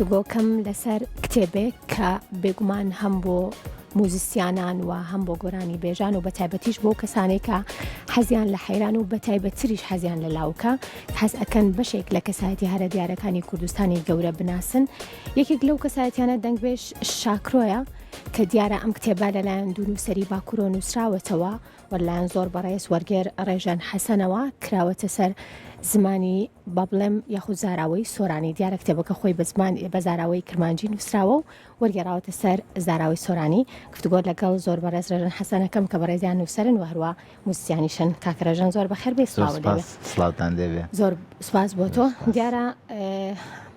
گفتوگۆکەم لەسەر کتێبێک کە بێگومان هەم بۆ موزیسیانان و هەم بۆ گۆرانی بێژان و بەتایبەتیش بۆ کەسانێک کە حەزیان لە حەیران و بەتایبەتتریش حەزیان لە لاوکە حەز ئەکەن بەشێک لە کەسایەتی هەرە دیارەکانی کوردستانی گەورە بناسن یەکێک لەو کەسایەتیانە دەنگبێژ شاکرۆیە کە دیارە ئەم کتێبە لەلایەن دوو نووسەری باکوورۆ نووسراوەتەوە و لەلایەن زۆر بەڕێز وەرگێر ڕێژەن حەسەنەوە کراوەتە سەر زمانی با بڵێم یاخود زاراوەی سۆرانی دیارە کتێبەکە خۆی بە زمان بە زاراوەی کرمانجی نووسراوە و وەرگێڕاوەتە سەر زاراوەی سۆرانی گفتوگۆ لەگەڵ زۆر بەڕێز ڕێژەن حەسەنەکەم کە بەڕێزیان نووسەرن و هەروە موزیسیانیشن کاکە ڕێژەن زۆر بەخێر بێی زۆر سڵاوت لێبێ سپاس سڵاوتان لێبێ. زۆر سپاس بۆ تۆ زۆر سپاس. دیارە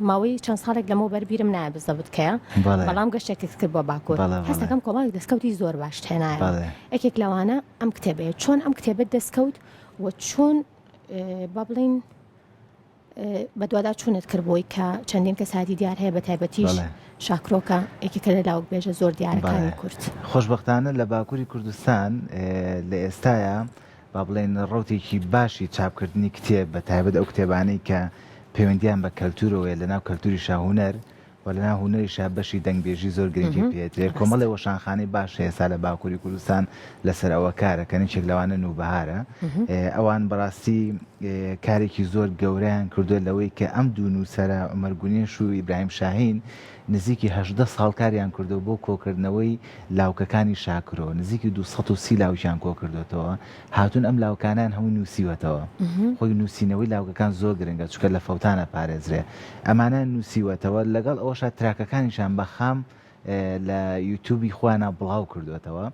ماوەی چەند ساڵێک لەمەوبەر بیرم نایە بزەبت کەیە بەڵێ بەڵام گەشتێکت کرد بۆ باکوور بەڵێ بەڵێ هەستەکەم کۆمەڵێک دەستکەوتی زۆر باشت هێنایەوە بەڵێ. یەکێک لەوانە ئەم کتێبەیە چۆن ئەم کتێبەت دەستکەوت و چۆن با بڵێین بەدواداچوونت کرد بۆی کە چەندین کەسایەتی دیار هەیە بەتایبەتیش بەڵێ. شاکرۆ کە یەکێکە لە لاوکبێژە زۆر دیارەکانی بەڵێ. کورد. خۆشبەختانە لە باکووری کوردستان لە ئێستایا با بڵێین ڕەوتێکی باشی چاپکردنی کتێب بە تایبەت ئەو کتێبانەی کە پەیوەندییان بە کەلتوورەوەیە لە ناو کەلتووریشا هونەر و لە ناو هونەریشا بەشی دەنگبێژی زۆر گرنگی پێ ئەدرێ. کۆمەڵێ وەشانخانەی باش هەیە ئێستا لە باکووری کوردستان لەسەر ئەوە کار ئەکەن، یەکێک لەوانە نووبەهارە. ئەوان بەڕاستی کارێکی زۆر گەورەیان کردووە لەوەی کە ئەم دوو نووسەرە عومەر گونێش و ئیبراهیم شاهین نزیکی 18 ساڵ کاریان کردووە بۆ کۆکردنەوەی لاوکەکانی شاکرۆ، نزیکی 230 لاوکیان کۆکردۆتەوە، هاتوون ئەم لاوکانەیان هەمووی نووسیوەتەوە. خۆی نووسینەوەی لاوکەکان زۆر گرنگە چونکە لە فەوتان ئەپارێزرێ. ئەمانەیان نووسیوەتەوە، لەگەڵ ئەوەشا تراکەکانیشیان بە خام لە یوتیوبی خۆیانا بڵاو کردووەتەوە.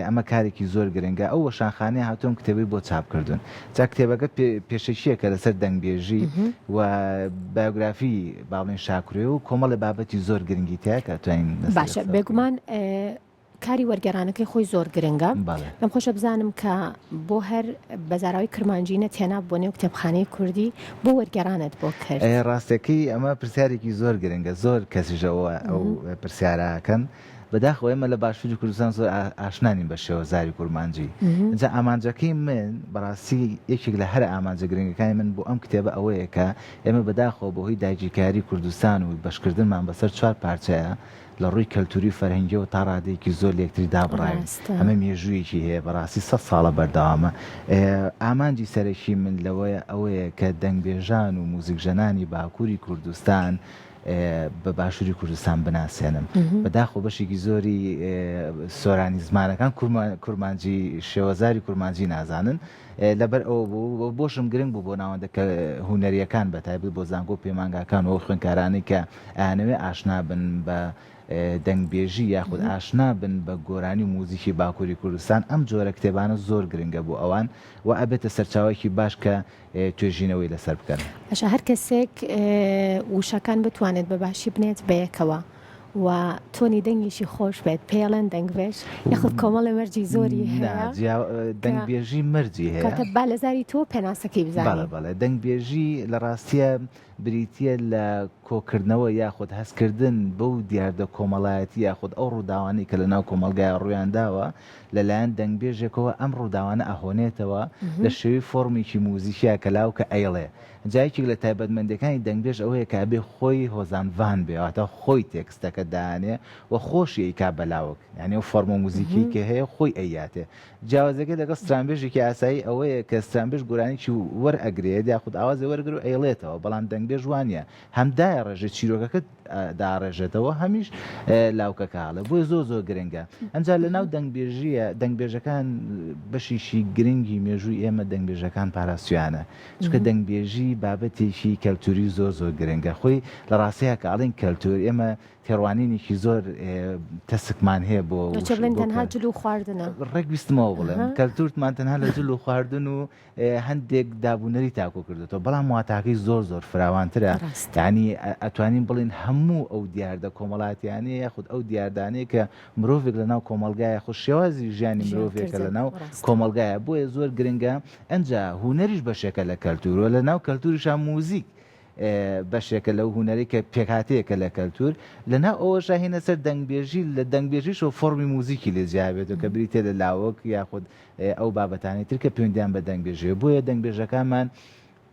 ئەمە کارێکی زۆر گرنگە. ئەو وەشانخانەیە هاتووە ئەم کتێبەی بۆ چاپ کردوون. جا کتێبەکە پێشەکییەکە لەسەر دەنگبێژی و بایۆگرافی با بڵێین شاکرۆیە و کۆمەڵێ بابەتی زۆر گرنگی تیایە کە ئەتوانین لەسەری باشە قسە بکەین. بێگومان کاری وەرگێڕانەکەی خۆی زۆر گرنگە. بەڵێ. پێم خۆشە بزانم کە بۆ هەر بە زاراوەی کرمانجی نەتهێنا بۆ نێو کتێبخانەی کوردی بۆ وەرگێڕانت بۆ کرد؟ ڕاستەکەی ئەمە پرسیارێکی زۆر گرنگە زۆر کەسیش ئەوە ئەو پرسیارە ئەکەن. بەداخەوە ئێمە لە باشووری کوردستان زۆر ئاشنا نین بە شێوەزاری کورمانجی. ئینجا ئامانجەکەی من بەڕاستی یەکێک لە هەرە ئامانجە گرنگەکانی من بۆ ئەم کتێبە ئەوەیە کە ئێمە بەداخەوە بەهۆی داگیرکاری کوردستان و بەشکردنمان بەسەر چوار پارچەیە لە ڕووی کەلتوری و فەرهەنگیەوە تا ڕادەیەکی زۆر لە یەکتری دابڕاوین. ئەمە مێژوویەکی هەیە بەڕاستی سەد ساڵە بەردەوامە. ئامانجی سەرەکی من لەوەیە ئەوەیە کە دەنگبێژان و موزیکژەنانی باکووری کوردستان بە باشووری کوردستان بناسێنم. بەداخەوە بەشێکی زۆری سۆرانی زمانەکان کورمانجی شێوەزاری کورمانجی نازانن. لەبەر ئەوە بوو و بۆشم گرنگ بوو بۆ ناوەندە کە هونەرییەکان بە تایبەت بۆ زانکۆ و پەیمانگاکان و ئەو خوێندکارانەی کە ئەیانەوێ ئاشنا بن بە دەنگبێژی یاخود ئاشنا بن بە گۆرانی و موزیکی باکووری کوردستان ئەم جۆرە کتێبانە زۆر گرنگە بۆ ئەوان و ئەبێتە سەرچاوەیەکی باش کە توێژینەوەی لەسەر بکەن. باشە هەر کەسێک وشەکان بتوانێت بە باشی بنێت بەیەکەوە و تۆنی دەنگیشی خۆش بێت پێیەڵێن دەنگبێژ یاخود کۆمەڵێ مەرجی زۆری هەیە دەنگبێژی مەرجی هەیە کاتە با لە زاری تۆ پێناسەکەی بزانین. بەڵێ بەڵێ دەنگبێژی لە ڕاستیە بریتییە لە کۆکردنەوە یاخود هەستکردن بەو دیاردە کۆمەڵایەتی یاخود ئەو ڕووداوانەی کە لەناو کۆمەڵگایا ڕوویان داوە لەلایەن دەنگبێژێکەوە ئەم ڕووداوانە ئەهۆنێتەوە لە شێوەی فۆڕمێکی موزیکیا کە لاوکە ئەیڵێ جا یەکێک لە تایبەتمەندیەکانی دەنگبێژ ئەوەیە کە ئەبێ خۆی هۆزانڤان بێ واتە خۆی تێکستەکە دانێ و خۆشی ئەیکا بە لاوک یانی ئەو فۆرمە موزیکیەی کە هەیە خۆی ئەیاتێ جیاوازیەکەی لەگەڵ سترانبێژێکی ئاسایی ئەوەیە کە سترانبێژ گۆرانیی وەرئەگرێت یاخود ئاوازێ وەرگرێ و ئەیڵێتەوە بەڵام دەنگبێژ وانیە هەم دایەڕێژێ چیرۆکەکە داڕێژێتەوە هەمیش لاوکەکە ئەڵێ بۆیە زۆر زۆر گرنگە ئەمجا لە ناو دەنگبێژیە دەنگبێژەکان بەشێکی گرنگی مێژووی ئێمە دەنگبێژەکان پاراستویانە چونکە دەنگبێژی بابەتێکی کەلتوری زۆر زۆر گرنگە خۆی لە ڕاستەیە کە ئەڵێن کەلتور ئێمە تێڕوانینێکی زۆر تەسکمان هەیە بۆ چ بڵێن تەنها جل و خواردنە ڕێک ویستمەوە بڵێم کەلتورتمان تەنها لە جل و خواردن و هەندێک دابونەری تاکۆ کردوێتەوە بەڵام واتاکەی زۆر زۆر فراوانترە ینی ئەتوانین بڵین هەموو ئەو دیاردە کۆمەڵاتیانەیە یاخود ئەو دیاردانەیە کە مرۆڤێک لە ناو کۆمەلگایە خۆ شێوازی ژیانی مرۆڤێکە لە ناو کۆمەلگایە بۆیە زۆر گرنگە ئەجا هوەریش بەشێکە لە کەلتور و لە ناو کەلتوریشا موزیک بەشێکە لەو هونەرەی کە پێکهاتەیەکە لە کەلتور، لەناو ئەوەشا هێنە سەر دەنگبێژی، لە دەنگبێژیشەوە فۆڕمی موزیکی لێ جیا بێتەوە کە بریتیە لە لاوک یاخود ئەو بابەتانەی تر کە پەیوەندیان بە دەنگبێژیەوە، بۆیە دەنگبێژەکانمان.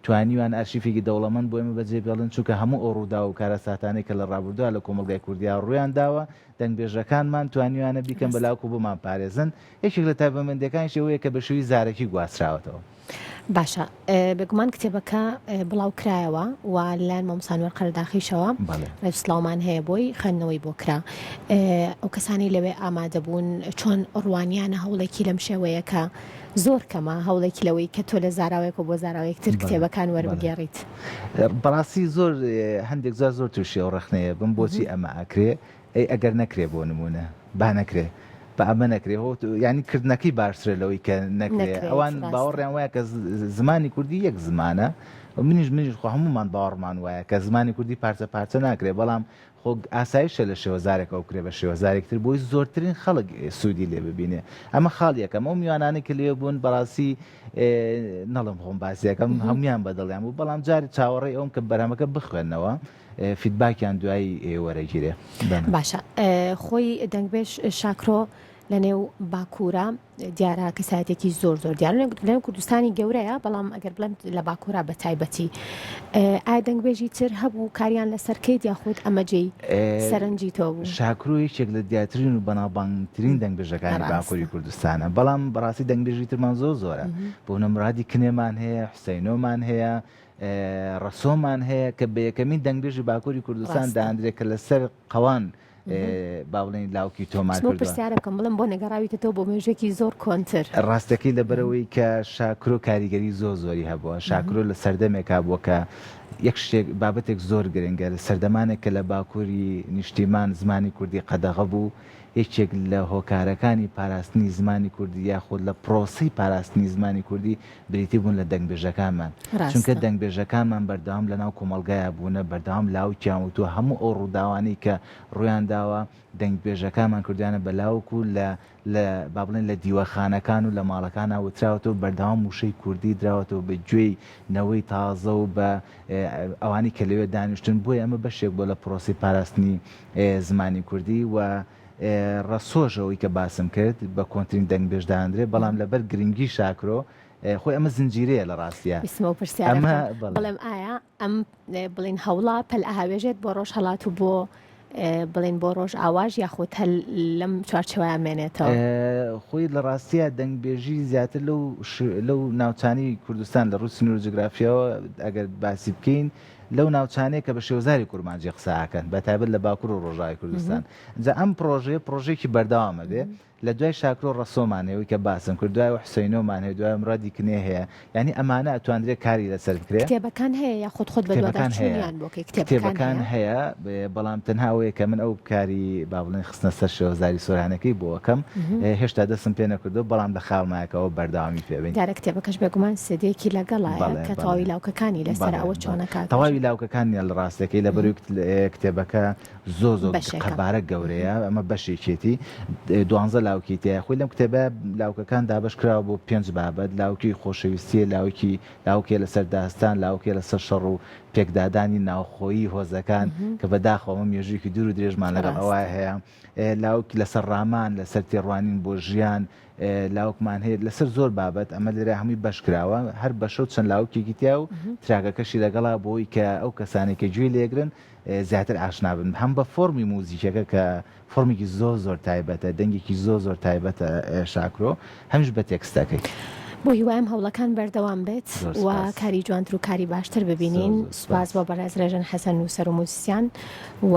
توانیویانە ئەرشیفێکی دەوڵەمەند بۆ ئێمە بەجێ بێڵن، چونکە هەموو ئەو ڕووداو و کارەساتانەی کە لە ڕابردووە لە کۆمەڵگای کوردیا ڕوویان داوە، دەنگبێژەکانمان توانیویانە بیکەن بە لاوک و بمانپارێزن. یەکێک لە تایبەتمەندییەکانیشی ئەوەیە کە بە شێوەی زارەکی گواستراوەتەوە. باشە بێگومان کتێبەکە بڵاو کرایەوە و لەلایەن مامۆستا ئەنوەر قەرەداخیشەوە ڕێز سڵاومان هەیە بۆی خوێندنەوەی بۆ کرا. ئەو کەسانەی لەوێ ئامادە بوون چۆن ڕوانیانە هەوڵێکی لەم شێوەیە کە زۆر کەمە هەوڵێکی لەوەی کە تۆ لە زاراوەیەکەوە بۆ زاراوەیەک تر کتێبەکان وەربگێڕیت؟ بەڕاستی زۆر هەندێک جار زۆر تووشی ئەو ڕەخنەیە بم بۆچی ئەمە ئەکرێ ئەی ئەگەر نەکرێ بۆ نموونە با نەکرێ با ئەمە نەکرێ هۆ یانی کردنەکەی باشترە لەوەی کە نەکرێ ئەوان باوەڕیان وایە کە زمانی کوردی یەک زمانە منیش منیش خۆ هەموومان باوەڕمان وایە کە زمانی کوردی پارچە پارچە ناکرێ بەڵام خۆ ئاسایشە لە شێوەزارێکەوە بکرێ بە شێوەزارێک تر بۆی زۆرترین خەڵک سوودی لێ ببینێ ئەمە خاڵ یەکەم ئەو میوانانەی کە لێ بوون بەڕاستی نەڵم خۆم باسیەکەم هەمویان بەدڵیان بوو بەڵام جاری چاوەڕێی ئەوم کە بەرهەمەکە بخوێنەوە feedback یان دوایی وەرەگیرێ. باشە خۆی دەنگبێژ شاکرۆ لە نێو باکوورە دیارە کەسایەتێکی زۆر زۆر دیار لەنێو کوردستانی گەورەیە بەڵام ئەگەر بڵێم لە باکوورا بە تایبەتی ئایا دەنگبێژی تر هەبوو کاریان لەسەر کەیت یاخود ئەمە جێی سەرنجی تۆ بوو؟ شاکرۆ یەکێک لە دیارترین و بەناوبانگترین دەنگبێژەکانی باکووری کوردستانە بەڵام بەڕاستی دەنگبێژی ترمان زۆر زۆرە بۆ نموونە مرادی کنێمان هەیە حوسەینۆمان هەیە ڕەسۆمان هەیە کە بە یەکەمین دەنگبێژی باکووری کوردستان دانرێت کە لەسەر قەوان با بڵێین لاوکی تۆمار کردووە. پرسیارە بکەم بڵێم بۆ نەگەڕاویتەوە بۆ مێژووێکی زۆر کۆنتر؟ ڕاستەکەی لەبەرئەوەی کە شاکرۆ کاریگەری زۆر زۆری هەبووە. شاکرۆ لە سەردەمێکا بووە کە یەک شتێک بابەتێک زۆر گرنگە لە سەردەمانێک کە لە باکووری نیشتیمان زمانی کوردی قەدەغە بوو یەکێک لە هۆکارەکانی پاراستنی زمانی کوردی یاخود لە پرۆسەی پاراستنی زمانی کوردی بریتی بوون لە دەنگبێژەکانمان چونکە دەنگبێژەکانمان بەردەوام لەناو کۆمەڵگایا بوونە بەردەوام لاوکیان وتووە هەموو ئەو ڕووداوانەی کە ڕوویان داوە دەنگبێژەکانمان کردویانە بە لاوک و لە لە با بڵێن لە دیوەخانەکان و لە ماڵەکانا وتراوەتەوە بەردەوام وشەی کوردی دراوەتەوە بە گوێی نەوەی تازە و بە ئەوانەی کە لەوێ دانیشتوون بۆیە ئەمە بەشێک بووە لە پرۆسەی پاراستنی زمانی کوردی و ڕەسۆش ئەوەی کە باسم کرد بە کۆنترین دەنگبێژ دانرێ بەڵام لەبەر گرنگی شاکرۆ خۆی ئەمە زنجیرەیە لە ڕاستیا ویستم ئەو پرسیارە ئەمە بکەم بەڵێ. بڵێم ئایا ئەم بڵێن هەوڵە پەل ئەهاوێژێت بۆ ڕۆژهەڵات و بۆ بڵێن بۆ ڕۆژئاواش یاخود هەر لەم چوارچێوەیە مێنێتەوە؟ خۆی لە ڕاستیا دەنگبێژی زیاتر لەو لەو ناوچانەی کوردستان لە ڕووی سنوور جوگرافیاوە ئەگەر باسی بکەین لەو ناوچانەیە کە بە شێوەزاری کورمانجی قسە ئەکەن بە تایبەت لە باکوور و ڕۆژاوای کوردستان جا ئەم پڕۆژەیە پڕۆژەیەکی بەردەوام ئەبێ لە دوای شاکرۆ ڕەسۆمان هەیە وەی کە باسم کرد دوای ئەوە حوسەینۆمان هەیە دوای مرادی کنێ هەیە یانی ئەمانە ئەتواندرێ کاری لەسەر بکرێ. کتێبەکان هەیە یاخود خۆت کتێبەکان هەیە بەدواداچوونیان بۆ کەی کتێبەکان کتێبەکان هەیە؟ هەیە بەڵام تەنها ئەوەیە کە من ئەو کاری با بڵێین خستنە سەر شێوەزاری سۆرانەکەی بۆ ئەکەم هێشتا دەستم پێ نەکردووە بەڵام لە خەیاڵمایە کە ئەوە بەردەوامی پێ بەین. دیارە کتێبەکەش بێگومان سێدیەکی لەگەڵایە بەڵێ کە بەڵێ تەواوی لاوکەکانی لەسەرە بەڵێ ئەوە بەڵێ چۆنە کاک تەواوی ڕەشید؟ لاوکەکان نیە لە ڕاستەکەی لەبەرئەوەی کتێبەکە زۆر زۆر بەشێکە. قەبارە گەورەیە ئەمە بەشێکێتی دوانزە لاوکی تیایە خۆی لەم کتێبە لاوکەکان دابەش کراوە بۆ پێنج بابەت لاوکی خۆشەویستیە لاوکی لاوکێ لەسەر داستان لاوکێ لەسەر شەڕ و پێکدادانی ناوخۆیی هۆزەکان کە بەداخەوە ئەمە مێژوویەکی دوور و درێژمان لەگەڵ ئەوە ڕاستە. هەیە لاوک لەسەر ڕامان لەسەر تێڕوانین بۆ ژیان لاوکمان هەیە لەسەر زۆر بابەت ئەمە لێرە هەمووی بەش کراوە هەر بەشە و چەند لاوکێکی تیا و تراکەکەشی لەگەڵا بۆی کە ئەو کەسانێک کە گوێی لێگرن زیاتر ئاشنا بن هەم بە فۆرمی موزیکەکە کە فۆرمێکی زۆر زۆر تایبەتە دەنگێکی زۆر زۆر تایبەتە شاکرۆ هەمیش بە تێکستەکەی. بۆ هیوایم هەوڵەکان بەردەوام بێت زۆر و سپاس. کاری جوانتر و کاری باشتر ببینین زۆر زۆر سپاس سپاس. بۆ بەڕێز ڕێژەن حەسەن نووسەر و موزیسیان و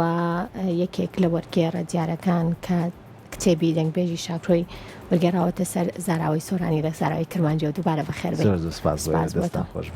یەکێک لە وەرگێڕە دیارەکان کە کتێبی دەنگبێژی شاکرۆی وەرگێڕاوەتە سەر زاراوەی سۆرانی لە زاراوەی کرمانجیەوە دووبارە بەخێربێی زۆر زۆر سپاس بۆ سپاس ئێوە بۆ تۆ. دەستتان خۆش بێ.